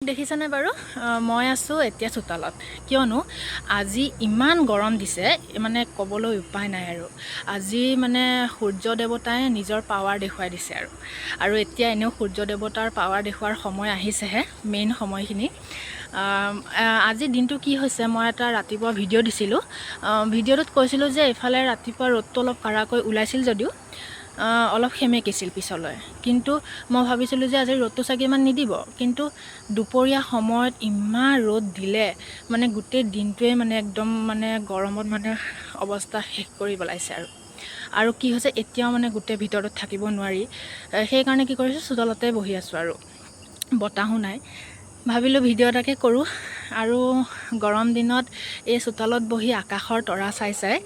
দেখিছেনে বাৰু, মই আছোঁ এতিয়া চোতালত। কিয়নো আজি ইমান গৰম দিছে, মানে ক'বলৈ উপায় নাই আৰু। আজি মানে সূৰ্য দেৱতাই নিজৰ পাৱাৰ দেখুৱাই দিছে আৰু। আৰু এতিয়া এনেও সূৰ্য দেৱতাৰ পাৱাৰ দেখুওৱাৰ সময় আহিছেহে, মেইন সময়খিনি। আজি দিনটো কি হৈছে, মই এটা ৰাতিপুৱা ভিডিঅ' দিছিলোঁ। ভিডিঅ'টোত কৈছিলোঁ যে এইফালে ৰাতিপুৱা ৰ'দটো অলপ কাঢ়াকৈ ওলাইছিল যদিও অলপ সেমেকিছিল পিছলৈ। কিন্তু মই ভাবিছিলোঁ যে আজি ৰ'দটো চাগে ইমান নিদিব, কিন্তু দুপৰীয়া সময়ত ইমান ৰ'দ দিলে, মানে গোটেই দিনটোৱে মানে একদম মানে গৰমত মানে অৱস্থা শেষ কৰি পেলাইছে আৰু। আৰু কি হৈছে, এতিয়াও মানে গোটেই ভিতৰত থাকিব নোৱাৰি। সেইকাৰণে কি কৰিছোঁ, চোতালতে বহি আছোঁ আৰু বতাহো নাই। ভাবিলোঁ ভিডিঅ' এটাকে কৰোঁ। আৰু গৰম দিনত এই চোতালত বহি আকাশৰ তৰা চাই চাই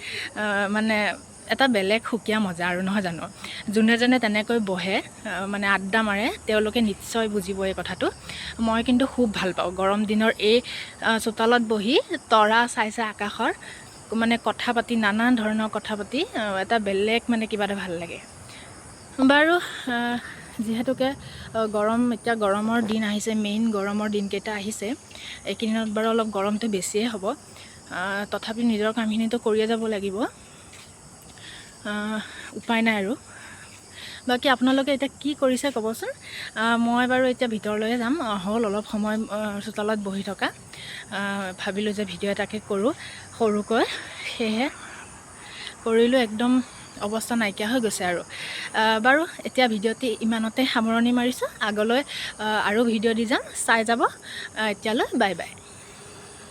মানে এটা বেলেগ সুকীয়া মজা আৰু, নহয় জানো? যোনে যোনে তেনেকৈ বহে, মানে আড্ডা মাৰে, তেওঁলোকে নিশ্চয় বুজিব এই কথাটো। মই কিন্তু খুব ভাল পাওঁ গৰম দিনৰ এই চোতালত বহি তৰা চাই চাই আকাশৰ মানে কথা পাতি, নানান ধৰণৰ কথা পাতি এটা বেলেগ মানে কিবা এটা ভাল লাগে। বাৰু, যিহেতুকে গৰম, এতিয়া গৰমৰ দিন আহিছে, মেইন গৰমৰ দিনকেইটা আহিছে। এইকেইদিনত বাৰু অলপ গৰমটো বেছিয়ে হ'ব। তথাপি নিজৰ কামখিনিতো কৰিয়ে যাব লাগিব, উপায় নাই আৰু। বাকী আপোনালোকে এতিয়া কি কৰিছে ক'বচোন। মই বাৰু এতিয়া ভিতৰলৈয়ে যাম। হ'ল অলপ সময় চোতালত বহি থকা। ভাবিলোঁ যে ভিডিঅ' এটাকে কৰোঁ সৰুকৈ, সেয়েহে কৰিলোঁ। একদম অৱস্থা নাইকিয়া হৈ গৈছে আৰু। বাৰু, এতিয়া ভিডিঅ'টি ইমানতে সামৰণি মাৰিছোঁ। আগলৈ আৰু ভিডিঅ' দি যাম, চাই যাব। এতিয়ালৈ বাই বাই।